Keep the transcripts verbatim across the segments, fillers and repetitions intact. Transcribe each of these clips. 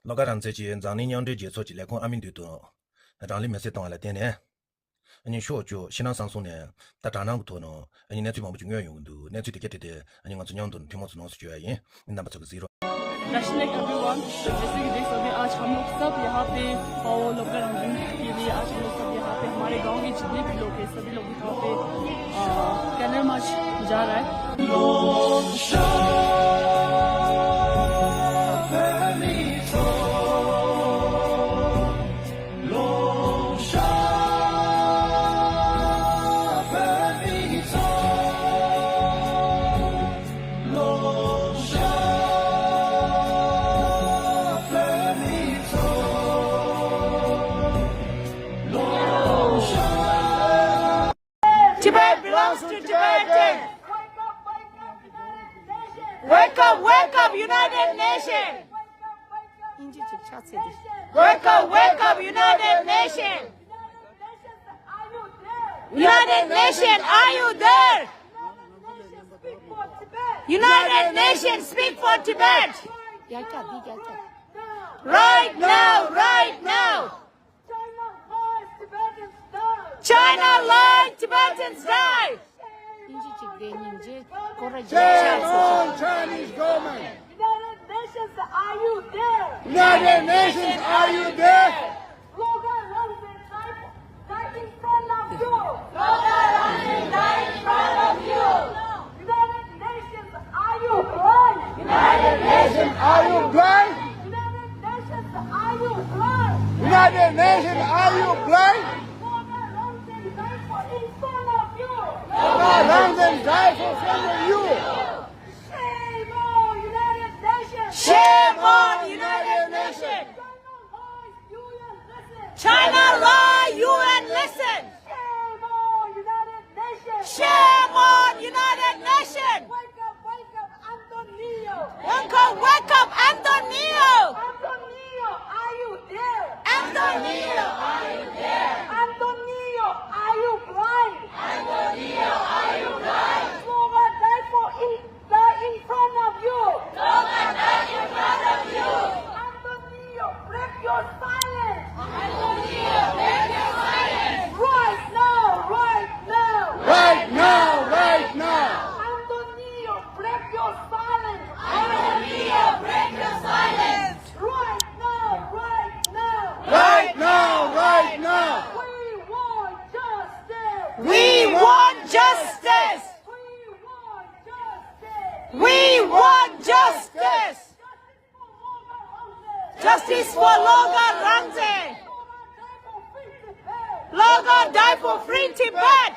བློ་དགའ་རང་བཙན་གྱིས་འཛམ་གླིང་མཉམ་འབྲེལ་རྒྱལ་ཚོགས་ཀྱི་ལས་ཁུངས་ཨ་མི་མདུན་དུ་རང་ལུས་མེར་སྲེག་བཏང་བ་ལ་བརྟེན་ནས། ཨ་ནི་ཕྱོགས་བཅུ་ཕྱི་ནང་གསང་གསུམ་ནས་ད་དྲག་སྣང་གི་ཐོག་ནས་ཨ་ནི་གནས་ཚུལ་མང་པོ་ཅིག་མངོན་ཡོང་གི་འདུག་གནས་ཚུལ་དེ་ག་དེ་དེ་ཨ་ནི་ང་ཚོ་མཉམ་དུ་ཐུན་མོང་ཚོ་ནང་སུ་བཅོས་ཡ་ཡིན། རྣམ་པ་ཚོ་གི་གཟིགས་རོགས། राशन लेकर भी वन जैसे कि देख सकते हैं, आज हम लोग सब यहाँ पे पाओ लोकल रंगीन के लिए आज हम लोग सब यहाँ पे हमारे गांव के जितने भी लोग हैं, सभी लोग यहाँ पे, अ, कैंडल मार्च जा रहा है। Tibet belongs to Tibetans. Wake up, wake up, United Nations. Wake up, wake up, United Nations. United Nations, are you there? United Nations, speak for Tibet. Right now, right now. China lies, Tibetans die. China lies, Tibetans die. Shame on Chinese government. United Nations, are you there? United Nations, are you there? Slogan runs in front of you. Slogan runs in front of you. United Nations, are you blind? United Nations, are you blind? United Nations, are you blind? United Nations, are you blind? Slogan runs in front of you. Slogan runs in front of you. Shame on United Nations. Shame on United Nations. China lies, U N listen. China lies, U N listen. Shame on United Nations. Shame on United Nations. Wake up, wake up, Antonio. Wake up, wake up, Antonio. Antonio, are you there? Antonio, are you there? Antonio, are you blind? Antonio, are you blind? Slogan die for in Die in front of you. Slogan die in front of you. Antonio, break your silence. Antonio, break your silence. Right now, right now. Right now, right now. Antonio, break your silence. Antonio, break your silence. Right now, right now. Right now, right now. We want justice. We want justice. We want justice. We want justice. Justice for Loga Rangze. Loga die for free Tibet.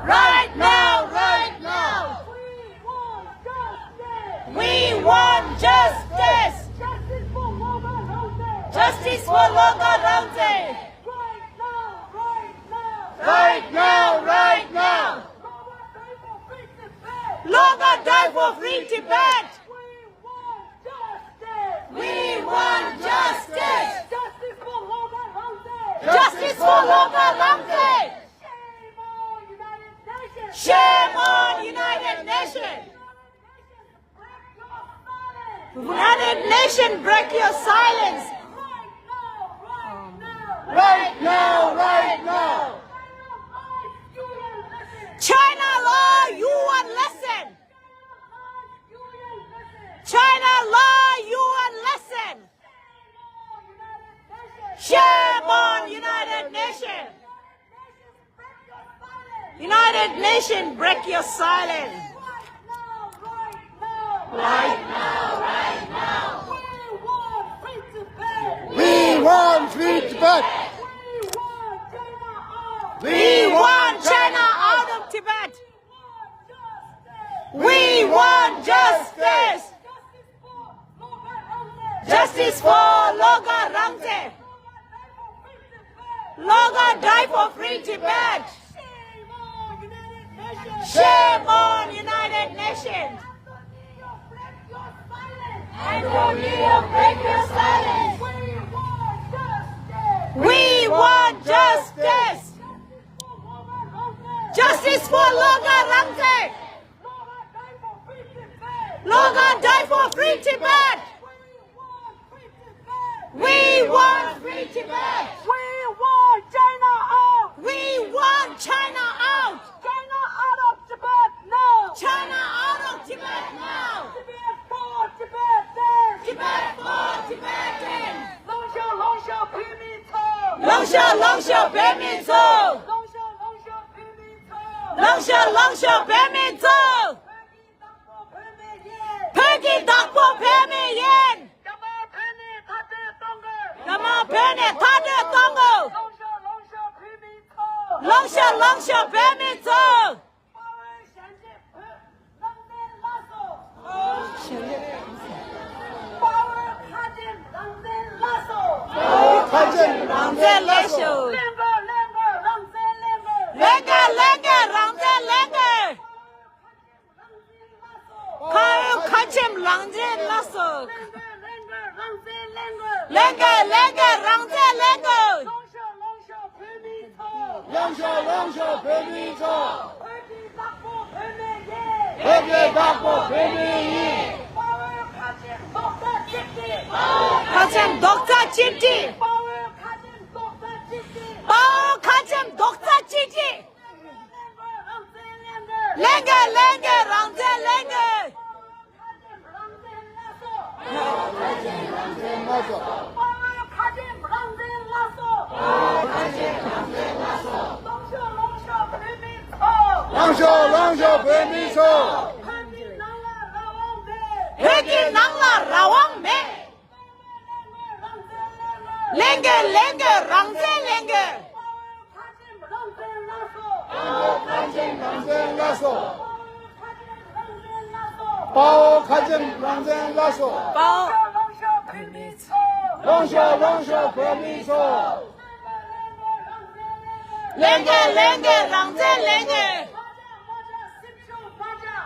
Right now, right now. We want justice. Justice for Loga Rangze. Justice for Loga Rangze. Right now, right now. Right now, right now. Loga die for free Tibet. Loga die for free Tibet. We want justice. We want justice. Justice for Loga Rangze. Justice for Loga Rangze. Shame on United Nations. Shame on United Nations. United Nations, break your silence. Right now, right now. China lies, U N listen. China lies, U N listen. Shame on United Nations. United Nations, break your silence. Right now, right now. We want free Tibet. We want free Tibet. We want China out. We want China out of Tibet. We want justice. Justice for Loga Rangze. Loga die for free Tibet. Shame on United Nations. Antonio, break your silence. We want justice. Justice for Loga Rangze. ཤོག་ལངས་ཤོག་བོད་མི་ཚོ། ལངས་ཤོག་ལངས་ཤོག་བོད་མི་ཚོ། ལངས་ཤོག་ལངས་ཤོག་བོད་མི་ཚོ། བོད་ཀྱི་བདག་པོ་བོད་མི་ཡིན། རྒྱ་དམར་བོད་ནས་མཐའ་སྐྲོད་གཏོང་དགོས། རྒྱ་དམར་བོད་ནས་མཐའ་སྐྲོད་གཏོང་དགོས། ལངས་ཤོག་ལངས་ཤོག་བོད་མི་ཚོ། ལངས་ཤོག་ལངས་ཤོག་བོད་མི་ཚོ། དཔའ་བོའི་ཞལ་འབྱེད་བོད་རང་བཙན་ལགས་སོ། དཔའ་བོའི་ཁ་ཆེམས་རང་བཙན་ལགས་སོ། ཁ་ཆེམས་རང་བཙན་ལགས་སོ། ལེན་དགོས་ལེན་དགོས་རང་བཙན་ལེན་དགོས། ལེན་དགོས་ལེན་དགོས་རང་བཙན་ལེན་དགོས། དཔའ་བོའི་ཁ་ཆེམས་རང་བཙན་ལགས་སོ། ལེན་དགོས་ལེན་དགོས་རང་བཙན་ལེན་དགོས། ལེན་དགོས་ལེན་དགོས་རང་བཙན་ལེན་དགོས། ལངས་ཤོག་ལངས་ཤོག་བོད་མི་ཚོ། ལངས་ཤོག་ལངས་ཤོག་བོད་མི་ཚོ། བོད་ཀྱི་བདག་པོ་བོད་མི་ཡིན། བོད་ཀྱི་བདག་པོ་བོད་མི་ཡིན། དཔའ་བོའི་ཁ་ཆེམས་རྡོག་རྩ་གཅིག་སྒྲིལ། ཁ་ཆེམས་རྡོག་རྩ་གཅིག་སྒྲིལ། དཔའ་བོའི་ཁ་ཆེམས་རྡོག་རྩ་གཅིག་སྒྲིལ། དཔའ་བོའི་ཁ་ཆེམས་རྡོག་རྩ་གཅིག་སྒྲིལ། ལེན་དགོས་ལེན་དགོས་རང་བཙན་ལེན་དགོས། ལངས་ཤོག་ལངས་ཤོག་བོད་མི་ཚོ། བོད་ཀྱི་ནང་ལ་རང་དབང་མེད། ལེན་དགོས་ལེན་དགོས་རང་བཙན་ལེན་དགོས། དཔའ་བོ་ཁ་ཆེམས་རང་བཙན་ལགས་སོ། དཔའ་བོ་ཁ་ཆེམས་རང་བཙན་ལགས་སོ། དཔའ་བོ། ལངས་ཤོག་ལངས་ཤོག་བོད་མི་ཚོ། ལེན་དགོས་ལེན་དགོས་རང་བཙན་ལེན་དགོས།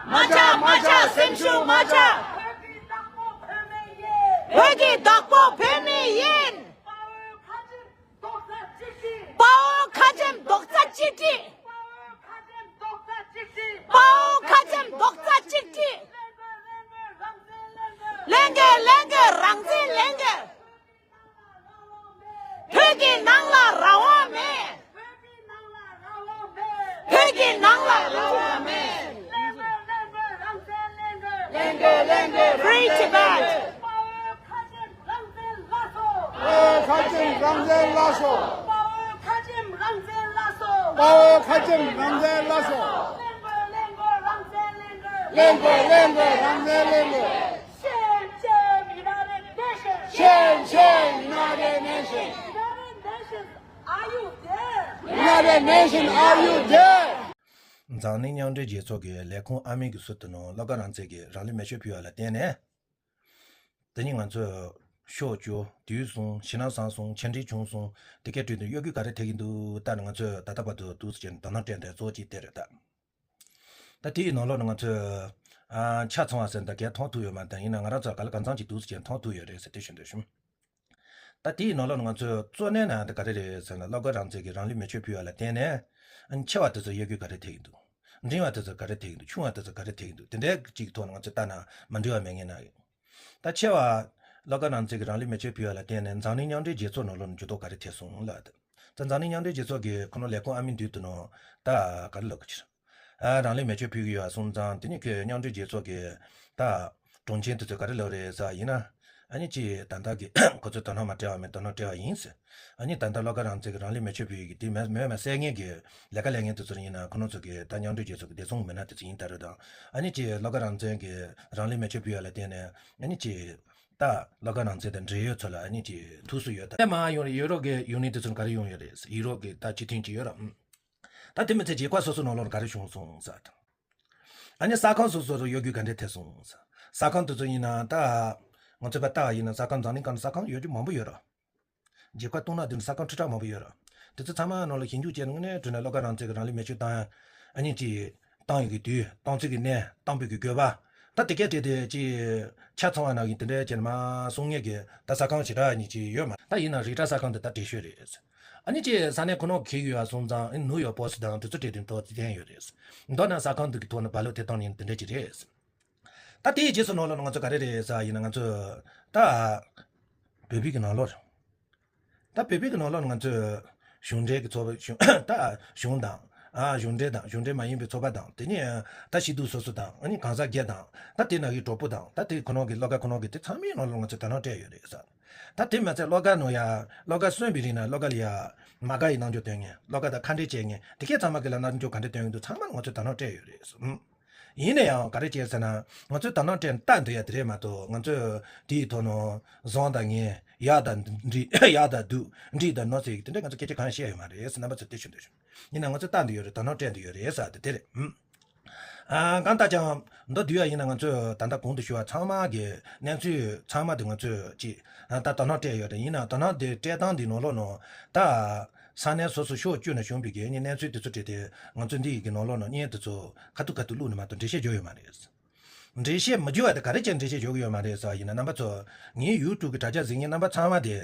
མ་ཆག་མ་ཆག་སེམས་ཤུགས་མ་ཆག། བོད་ཀྱི་བདག་པོ་བོད་མི་ཡིན། དཔའ་བོ་ཁ་ཆེམས་རྡོག་རྩ་གཅིག་སྒྲིལ། དཔའ་བོ་ཁ་ཆེམས་རྡོག་རྩ་གཅིག་སྒྲིལ། ལེན་དགོས་ལེན་དགོས་རང་བཙན་ལེན་དགོས། བོད་ཀྱི་ནང་ལ་རང་དབང་མེད། བོད་ཀྱི་ནང་ལ་རང་དབང་མེད། ལེན་དགོས་ལེན་དགོས་རང་བཙན་ལེན་དགོས། ལེན་དགོས་ལེན་དགོས། Free Tibet། དཔའ་བོ་ཁ་ཆེམས་རང་བཙན་ལགས་སོ། དཔའ་བོ་ཁ་ཆེམས་རང་བཙན་ལགས་སོ། དཔའ་བོ་ཁ་ཆེམས་རང་བཙན་ལགས་སོ། དཔའ་བོ་ཁ་ཆེམས་རང་བཙན་ལགས་སོ། ལེན་དགོས་ལེན་དགོས་རང་བཙན་ལེན་དགོས། ལེན་དགོས་ལེན་དགོས་རང་བཙན་ལེན་དགོས། Shame, shame, United Nations. Shame, shame, United Nations. United Nations, are you there? United Nations, are you there? འཛམ་གླིང་མཉམ་འབྲེལ་རྒྱལ་ཚོགས་ཀྱི་ལས་ཁུངས་ཨ་མི་གི་ཟུར་དུ་ནང་བློ་དགའ་རང་བཙན་གྱིས་རང་ལུས་མེ་མཆོད་ཕུལ་བ་ལ་བརྟེན་ནས། དེ་ཉིན་ང་ཚོས་ཤོག་བཅུ་དུས་གསུམ་ཞེད་སྣང་བཟང་སོང་། ཆེ་འབྲེལ་བྱུང་སོང་། དེ་གའི་དུས་དུ་གཡོ་སྒྱུ་ག་རེ་ཐེབས་ཀྱི་འདུག་ད་ནི་ང་ཚོས་ད་ལྟ་བར་དུ་འདུག་སེ་བྱས་ནས་དོ་སྣང་སྤྲད་འདོད་གཙོ་བོ་གཅིག་དེ་རེད་ད། ད་དེའི་ནང་ལོགས་ནས་ང་ཚོས་ཨ་ཆ་ཚང་བ་ཟེར་ད་གས་མཐོང་ཐུབ་ཡོད་མ་རེད། ད་ཡིན་ན་ང་རང་ཚོ་ག་ལ་གང་འཚམ་ཅིག་འདུག་སེ་བྱས་མཐོང་ཐུབ་ཡོད་རེད་ཟེར་དེ་ཞུ་འདོད་བྱུང་། ད་དེའི་ནང་ལོགས་ནས་ང་ཚོས་གཙོ་གནད་ན་ད་ག་རེ་རེད་ཟེར་ན་བློ་དགའ་རང་བཙན་གྱིས་རང་ལུས་མེ་མཆོད་ཕུལ་བ་ལ་བརྟེན་ནས་ཨ་ནི་ཆེ་བ་དེ་ཚོ་གཡོ་སྒྱུ་ག་རེ་ཐེབས་ཀྱི་འདུག་འབྲིང་བ་དེ་ཚོ་ག་རེ་ཐེབས་ཀྱི་འདུག་ཆུང་བ་དེ་ཚོ་ག་རེ་ཐེབས་ཀྱི་འདུག་དེ་འདྲའི་གཅིག་ཐོག་ནས་ང་ཚོས་ལྟ་ན་མ་འགྲིག་པ་མེད་ངེས་ན་ཡོད། ད་ཆེ་བ། བློ་དགའ་རང་བཙན་གྱིས་རང་ལུས་མེ་མཆོད་ཕུལ་བ་ལ་བརྟེན་ནས་འཛམ་གླིང་མཉམ་འབྲེལ་རྒྱལ་ཚོགས་ནང་ལོགས་ནས་འགྱུར་ལྡོག་ག་རེ་ཐེབས་སོང་ལབ་ད། ད་འཛམ་གླིང་མཉམ་འབྲེལ་རྒྱལ་ཚོགས་ཀྱི་ཁོ་ནོ་ལས་ཁུངས་ཨ་མི་འདུས་དུ་ནོ། ད་ག་རེ་ལབ་དགོས་ཕྱིར། ཨ་རང་ལུས་མེ་མཆོད་ཕུལ་གྱི་ཡོད་སོང་ཙང་དེ་ནི་ཁོས་མཉམ་འབྲེལ་རྒྱལ་ཚོགས་ཀྱི་ད་དྲུང་ཆེ་དེ་ཚོས་ག་རེ་ལབ་རེད་ཟེར་བ་ཡིན་ན། ཨ་ནི་ཅི་ད་ལྟ་གི་ཁོ་ཚོས་དོ་སྣང་མ་སྤྲད་པ་མིན་དོ་སྣང་སྤྲད་པ་ཡིན་ཟེར། ཨ་ནི་ད་ལྟ་བློ་དགའ་རང་བཙན་གྱིས་རང་ལུས་མེ་མཆོད་ཕུལ་ཡོད་ཀྱི་དེ་མེད་མེད་མ་གསལ་ངེས་ཀྱི་ལས་ཀ་ལས་ངན་དེ་ཚོར་ཡིན་ན་ཁོ་རང་ཚོ་གི་ད་མཉམ་འབྲེལ་རྒྱལ་ཚོགས་ཀྱི་བདེ་སྲུང་མི་སྣ་དེ་ཚོ་ཡིན་ད་རེད་དང་། ཨ་ནི་ཅི་བློ་དགའ་རང་བཙན་གྱིས་རང་ལུས་མེ་མཆོད་ཕུལ་ཡ་ལ་བརྟེན་ནས་ཨ་ནི་ཅི་ད་བློ་དགའ་རང་བཙན་དང་འབྲེལ་ཡོད་ཚོ་ལ་ཨ་ནི་ཅི་ཐུགས་སུ་ཡོད་ད། ཨེ་མ་ཡོང་རེད། ཡུ་རོབ་ཀྱི་ཡུལ་ནི་དེ་ཚོར་ག་རེ་ཡོང་ཡོད་རེད། ཡུ་རོབ་ཀྱི་ད་སྤྱི་མཐུན་ཅིག་ཡོད་ར། ཨང་། ད་དེ་མི་ཚེ་རྒྱལ་ཁབ་སོ་སོ་ནང་ལོགས་ག་རེ་བྱུང་སོང་ཟེར་དང་། ཨ་ནི་ས་ཁང་སོ་སོ་རུ་གཡོ་སྒྱུ་ག་འདྲས་ཐེབས་སོང་ཟེར། ས་ཁང་དེ་ཚོ་ཡིན་ན་ད། ང་ཚོས་ཕར་ལྟ་བ་ཡིན་ན་ས་ཁང་འཛམ་གླིང་སྒང་ལ་ས་ཁང་ཡོད་རྒྱུ་མང་པོ་ཡོད་ར། རྒྱལ་ཁབ་སྟོང་ཕྲག་བདུན་ས་ཁང་ཁྲི་ཕྲག་མང་པོ་ཡོད་ར། དེ་ཚོ་ཚང་མ་ནང་ལ་ཞིབ་འཇུག་བྱས་ནས་དངོས་གནས་དྲང་གནས་བློ་དགའ་རང་བཙན་གྱིས་རང་ལུས་མེ་མཆོད་བཏང་ཡ། ཨ་ནི་ཅི། བཏང་ཡོད་ཀྱི་དུས་བཏང་ཚུལ་གྱི་གནས་བཏང་ཕོད་ཀྱི་དགོས་པ། ད་དེ་སྐད་བྲིས་ཏེ་ཅི། ཆ་ཚང་བ་ནང་གི་དེ་འདྲའི་ཅི་མ་གསུང་ངེས་ཀྱི་ད་ས་ཁང་ཞེ་དྲག་གཉིས་ཅི་ཡོད་མ་ད་ཡིན་ན་རི་ཊ་ས་ཁང་དེ་ད་བྲེལ་ཤོས་རེད། ཨ་ནི་ཅི་ས་གནས་ཁོ་ནོ་གི་ཡོད་ཨ་སོང་ཙང་ཨ་ནི་ནིའུ་ཡོག་པོ་སི་དང་དེ་ཚོ་བྲིས་ཏེ་མདོར་བསྟན་ཡོད་རེད། མདོར་ན་ས་ཁང་དེ་གི་ཐོག་ནས་རྦ་རླབས་དེ་བཏང་ནས་དེ་འདྲ་ཅི་རེད། ད་དེའི་རྗེས་སུ་ནང་ལོགས་ནས་ང་ཚོ་ག་རེ་རེད་ཟེར་ཡིན་ན་ང་ཚོ་ད་བོད་པའི་གི་ནང་ལོགས་རེད། ད་བོད་པའི་གི་ནང་ལོགས་ནས་ང་ཚོས་གཞུང་འབྲེལ་གི་ཚོགས་པ་གཞུང་ད་གཞུང་དང་ཨ་གཞུང་འབྲེལ་དང་གཞུང་འབྲེལ་མ་ཡིན་པའི་ཚོགས་པ་དང་དེ་ནས་ད་སྐྱིད་སྡུག་སོ་སོ་དང་ཨ་ནི་གང་ཟག་སྒེར་དང་ད་དེ་ནང་གི་གྲོགས་པོ་དང་ད་དེ་ཁོ་ནོ་གི་བློ་དགའ་ཁོ་ནོ་གི་དེ་ཚང་མའི་ནང་ལོགས་ང་ཚོས་དོ་སྣང་སྤྲད་ཡོད་རེད་ཟེར། ད་དེ་མ་ཚད་ཀློག་སྐར་ནང་ཡ་ཀློག་སྐར་སོན་པའི་རིང་ན་ཀློག་སྐར་ལ་ཡ་མ་དགའ་ཡི་རྣམ་འགྱུར་སྟོན་མཁན། ཀློག་སྐར་དང་ཁ་འབྲལ་བྱེད་མཁན་དེ་གས་ཚང་མ་གི་ལ་རྣམ་འགྱུར་ག་འདྲ་སྟོན་གྱི་འདུག་ཚང་མ་ང་ཚོས་དོ་སྣང་སྤྲད་ཡོད་རེད། ཨུམ། ཡིན་ན་ཡང་ག་རེ་བྱས་ཟེར་ན། ང་ཚོས་དོ་སྣང་སྤྲད་ནས་ལྟ་འདོད་ཡ་དེ་རེད་མ་གཏོགས། ང་ཚོས་དེའི་ཐོག་ནས་བཟང་དང་ངན། ཡག་དང་འགྲིག་ཡག་དང་སྡུག་འགྲིག་དང་ནོར་ཟེར་གྱི་དེ་འདྲ་ང་ཚོ་སྐད་ཆ་གང་ཡང་བཤད་ཡོད་མ་རེད། རྣམ་པ་ཚོར་དེ་ཞུ་འདོད་བྱུང་། ཡིན་ན་ང་ཚོས་ལྟ་འདོད་ཡོད་རེད། དོ་སྣང་སྤྲད་འདོད་ཡོད་རེད་ཟེར་དེ་དེ་རེད། ཨུམ། ཨ། གང་ལྟར་ཀྱང་མདོར་བསྡུས་ཡ་ཡིན་ན། ང་ཚོས་ད་ལྟ་གོང་དུ་ཞུས་པ་ཚང་མ་གི་གནས་ཚུལ་ཚང་མ་དེ་ང་ཚོས་ཅིག་ད་དོ་སྣང་སྤྲད་ཡོད་རེད། ཡིན་ན་དོ་སྣང་དེ་སྤྲད་སྟངས་དེའི་ནང་ལོགས་ནང་ད་ས་གནས་སོ་སོ་ཕྱོགས་བཅུ་ནས་བྱུང་བའི་གི་གནས་ཚུལ་དེ་ཚོ་བྲིས་ཏེ། ང་ཚོས་འདི་ཡི་གི་ནང་ལོགས་ནང་བརྙན་དེ་ཚོ་ཁ་ཐུག་ཁ་ཐུག་བླུགས་ནས་མ་གཏོགས་འགྲེལ་བཤད་བརྗོད་ཡོད་མ་རེད། འགྲེལ་བཤད་མི་བརྗོད་པ་དེ་ག་རེ་བྱས་འགྲེལ་བཤད་བརྗོད་ཀྱི་ཡོད་མ་རེད་ཟེར་བ་ཡིན་ན། རྣམ་པ་ཚོ་ངའི་ཡུ་ཊུབ་གི་དྲ་རྒྱ་གཟིགས་མཁན་རྣམ་པ་ཚང་མ་དེ་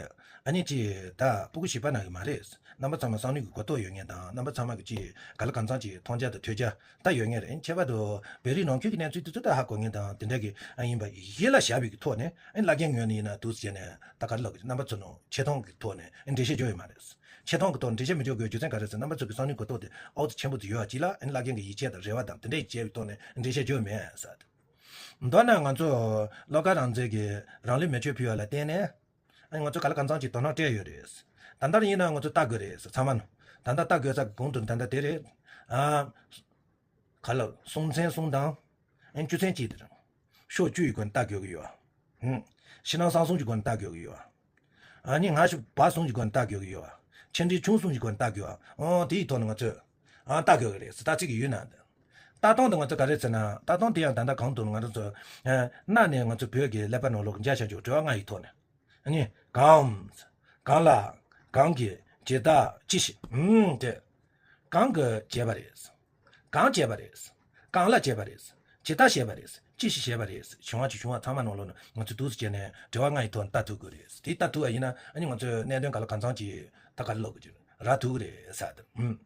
ཨ་ནི་ཅིག་ད་ཕྲུ་གུ་བྱིས་པ་ནང་གི་མ་རེད། རྣམ་པ་ཚང་མ་བསམ་བློའི་གི་གོ་རྟོགས་ཡོད་མཁན་དང་། རྣམ་པ་ཚང་མ་གི་ཅིག་ག་ལ་གང་འཚམ་ཅིག་མཐོང་རྒྱ་དང་ཐོས་རྒྱ་ད་ཡོད་མཁན་རེད། ཁྱད་པར་དུ་བོད་རིགས་ནང་ཁུལ་གྱི་གནས་ཚུལ་དེ་ཚོ་ད་ཧ་གོ་མཁན་དང་དེ་འདྲ་གི་ཨ་ཡིན་པ་གཞི་ལ་བཞག་པའི་གི་ཐོག་ནས། ཨ་ནི་བླ་རྒན་ངོས་ནས་ཡིན་ན་འདུག་ཟེར་ནས་ད་ག་རེ་ལབ་དགོས། རྣམ་པ་ཚོ་ནང་ཆེ་མཐོང་གི་ཐོག་ནས་འགྲེལ་བཤད་བརྗོད་ཡོད་མ་རེད། ཆེ་མཐོང་གི་ཐོག་ནས་འགྲེལ་བཤད་མི་བརྗོད་དགོས་རྒྱུ་མཚན་ག་རེ་ཟེར། རྣམ་པ་ཚོ་གི་བསམ་བློའི་གོ་རྟོགས་དེ་ཨོ་ཙི་ཆེན་པོ་དུ་ཡོད་པ་ཅིག་ལ། ཨ་ནི་བླ་རྒན་གི་ཡིད་ཆེས་དང་རེ་བ་དང་དེ་འདྲ་ཡིད་ཆེས་པའི་ཐོག་ནས་འགྲེལ་བཤད་བརྗོད་མེད་ཟེར། མདོར་ན་ང་ཚོ་བློ་དགའ་རང་བཙན་གྱིས་རང་ལུས་མེ་མཆོད་ཕུལ་བ་ལ་བརྟེན་ནས། ཨ་ནི་ང་ཚོ་ག་ལ་གང་འཚམ་ཅིག་དོ་སྣང་སྤྲད་ཡོད་རེད། ད་ལྟར་ཡིན་ན་ང་ཚོ་ལྟ་དགོས་རེད་ཟེར། ཚང་མ་ནང་ད་ལྟ་ལྟ་དགོས་ས་གོང་དུ་ད་ལྟ་དེ་རེད། ཨ། ག་ལ་སྲོང་བཙན་གསུམ་དང་། ཨ་ནི་བཅུ་ཚན་གཅིག་དེ་རང་ཕྱོགས་བཅུ་ཡི་སྒོ་ནས་ལྟ་དགོས་ཀྱི་ཡོད། ཧུམ། ཕྱི་ནང་གསང་གསུམ་གྱི་སྒོ་ནས་ལྟ་དགོས་ཀྱི་ཡོད། ཨ་ནི་སྔ་ཕྱི་བར་གསུམ་གྱི་སྒོ་ནས་ལྟ་དགོས་ཀྱི་ཡོད། ཆེ་འབྲིང་ཆུང་གསུམ་གྱི་སྒོ་ནས་ལྟ་དགོས། ཨོ། དེའི་ཐོག་ནས་ང་ཚོས་ཨ་ལྟ་དགོས་ཀྱི་རེད་ཟེར། ལྟ་ཚིག་གི་ཡུལ་ན་ལྟ་སྟངས་དེ་ང་ཚོ་ག་རེ་ཟེར་ན། ལྟ་སྟངས་དེ་ཡང་ད་ལྟ་གོང་དུ་ང་རང་ཚོ་ཨ་གནའ་ནས་ང་ཚོ་བོད་ཀྱི་ཀླད་པ་ནང་ལོགས་ཀྱི་མཇལ་བྱ་རྒྱུ་དྲི་བ་ལྔ་ཡི་ཐོག་ནས། ཨ་ནི་གང་། གང་ལ། གང་གིས། ཇི་ལྟར། ཅི་ཞིག་ཨུམ། དེ་གང་གིས་བྱས་པ་རེད། གང་བྱས་པ་རེད། གང་ལ་བྱས་པ་རེད། ཇི་ལྟར་བྱས་པ་རེད། ཅི་ཞིག་བྱས་པ་རེད། བྱུང་བ་ཅིག་བྱུང་བ་ཚང་མ་ནང་ལོགས་ནས་ང་ཚོས་འདུག་སེ་བྱས་ནས་དྲི་བ་ལྔ་ཡི་ཐོག་ནས་ལྟ་ཐུབ་དགོས་རེད། དེ་ལྟ་ཐུབ་པ་ཡིན་ན་ཨ་ནི་ང་ཚོས་གནད་དོན་ག་ལ་གང་འཚམ་ཅིག་ད་ག་རེ་ལབ་དགོས་ཀྱི་རག་ཐུབ་ཀྱི་རེད་ཟེར་དེ། ཨུམ།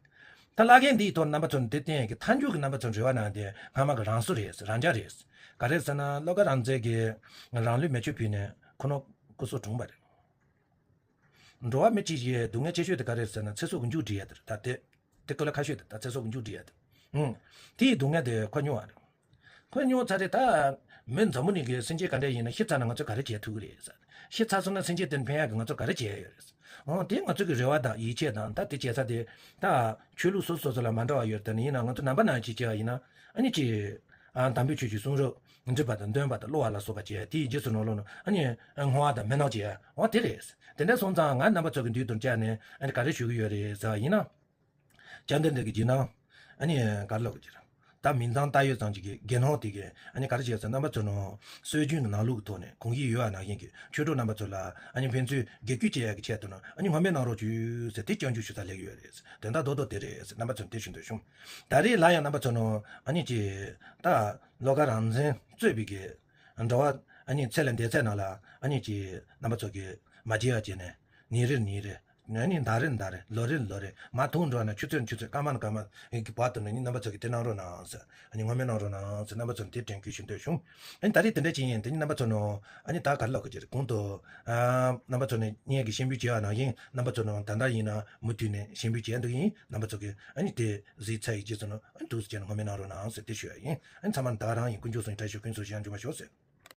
ད་བླ་རྒན་འདིའི་ཐོག་རྣམ་པ་ཚོ་འདི་བསྟན་གྱི་མཐའ་མཇུག་གི་རྣམ་པ་ཚོ་འབྲེལ་བ་གནང་དེ་སྔ་མ་གི་རང་བཟོ་རེད། རང་འཇགས་རེད། ག་རེ་ཟེར་ན། བློ་དགའ་རང་བཙན་གྱིས་རང་ལུས་མེ་མཆོད་ཕུལ་ནས་ཁོ་རང་སྐུ་སྲོག་གྲོངས་པ་རེད། འགྲོ་བ་མི་གཅིག་གི་སྡུག་བསྔལ་ཆེ་ཤོས་དེ་ག་རེ་ཟེར་ན། ཚེ་སྲོག་གི་མཇུག་སྒྲིལ་ཡ་དེ་རེད། ད་དེ་དེ་ཀོ་ལ་ཁ་ཤོས་དེ། ད་ཚེ་སྲོག་གི་མཇུག་སྒྲིལ་ཡ་དེ། ཨུང་། དེའི་སྡུག་བསྔལ་དེ་ཁོ་མྱོང་བ་རེད། ཁོ་མྱོང་ཚར་རེད། ད་མི་འཛམ་བུ་གླིང་གི་སེམས་ཅན་ག་འདྲ་ཡིན་ན་ཤི་ཚར་ན་ང་ཚོས་ག་རེ་བྱེད་ཐུབ་ཀྱི་རེད་ཟེར། ཤི་ཚར་སོང་ན་སེམས་ཅན་དེ་འཕེན་ཡ་གི་ང་ཚོ་ག་རེ་བྱེད་ཡ་ཡོད་རེད། ཨོ། དེ་ང་ཚོ་གི་རེ་བ་དང་ཡིད་ཆེས་དང་། ད་དེ་བྱེད་ས་དེ་ད་ཆོས་ལུགས་སོ་སོ་སོ་ལ་མ་འདྲ་བ་ཡོད་རེད། ད་ནི་ཡིན་ན་ང་ཚོ་ནང་པ་ནང་བཞིན་བྱས་པ་ཡིན་ན། ཨ་ནི་ཅི། ཨ། དམ་པའི་ཆོས་ཀྱི་གསུང་རབ་འདྲིས་པ་དང་འདོན་པ་དང་གློ་བ་ལ་སོགས་པ་བྱས། དེའི་རྗེས་སུ་ནང་ལོགས་ནས་ཨ་ནི་བསྔོ་བ་དང་སྨོན་ལམ་བྱས། འོ་དེ་རེད། དེ་འདྲ་སོང་ཙང་ང་རྣམ་པ་ཚོ་གི་མདུན་དུ་བཅར་ནས་ཨ་ནི་ག་རེ་ཞུ་གི་ཡོད་རེད་ཟེར་བ་ཡིན་ན། བཅར་འདྲི་འདི་གི་རྗེས་ནང་ཨ་ནི་ག་རེ་ལབ་དགོས་ཀྱི་རེད། ད་མིང་ཙམ་བཏགས་ཡོད་ཙམ་ཅིག་གི་དགེ་སློང་དེ་གིས་ཨ་ནི་ག་རེ་བྱས་ཟེར། རྣམ་པ་ཚོ་ནང་སྲོལ་རྒྱུན་གྱི་ནང་ལུགས་ཀྱི་ཐོག་ནས་གོམས་གཤིས་ཡོད་པ་ནང་བཞིན་གྱི་ཆོས་གྲོགས་རྣམ་པ་ཚོ་ལ་ཨ་ནི་ཕན་ཚུན་རྒྱབ་སྐྱོར་བྱེད་ཡག་གི་ཆེད་དུ་ནང་ཨ་ནི་ངོ་སྤྲོད་གནང་རོགས་བྱོས་ཟེར་དེ་སྐྱོན་བརྗོད་ཞུ་ས་སླེབས་ཡོད་རེད། དོན་དག་རྡོག་རྡོག་དེ་རེད་ཟེར། རྣམ་པ་ཚོ་ནས་དེ་ཞུ་འདོད་བྱུང་། ད་རེས་ལ་ཡང་རྣམ་པ་ཚོ་ནང་ཨ་ནི་ཅིག་ད་བློ་དགའ་རང་བཙན་གཙོས་པའི་གི་འགྲོ་བ་ཨ་ནི་ཚེ་ལས་འདས་ཚད་ནང་ལ་ཨ་ནི་ཅིག་རྣམ་པ་ཚོ་གིས་མ་བརྗེད་པ་བྱས་ནས་ཉིན་རེར་ཉིན་རེར། ཨ་ནི་ཟླ་རེར་ཟླ་རེར། ལོ་རེར་ལོ་རེར། མ་ཐུག་འགྲོ་ན་ཆུ་ཚོད་ཆུ་ཚོད་སྐར་མ་ནས་སྐར་མ་གི་བར་དུ་ནས་ནི་རྣམ་པ་ཚོ་གིས་དེ་གནང་རོགས་གནང་ཟེར། ཨ་ནི་ངོ་སྤྲོད་གནང་རོགས་གནང་ཟེར། རྣམ་པ་ཚོ་ནས་དེ་དྲན་སྐུལ་ཞུ་འདོད་བྱུང་། ཨ་ནི་ད་རེས་དེ་འདྲ་ཅིག་ཡིན། དེ་ནི་རྣམ་པ་ཚོ་ནང་ཨ་ནི་ད་ག་རེ་ལབ་དགོས་ཀྱི་རེད། གོང་དུ་ཨ་རྣམ་པ་ཚོ་ནས་ངས་ཀྱིས་ཞུ་འབོད་བྱས་པ་ནང་བཞིན་རྣམ་པ་ཚོ་ནང་ད་ལྟ་ཡིན་ན་མུ་མཐུད་ནས་ཞུ་འབོད་བྱས་འདུག་ཡིན། རྣམ་པ་ཚོ་གིས་ཨ་ནི་དེ་གཟིགས་ཚར་བའི་རྗེས་སུ་ནང་ཨ་ནི་འདུག་སེ་བྱས་ནས་ངོ་སྤྲོད་གནང་རོགས་གནང་ཟེར་དེ་ཞུ་ཡ་ཡིན། ཨ་ནི་ཚང་མ་ནས་ད་ག་རང་ཡིན། དཀོན་མཆོག་གསུམ་གྱི་བཀྲ་ཤིས་ཤོག། ཀུན་སློང་ཞིག་ཡང་འབྱུང་བར་ཤོག་ཟེར།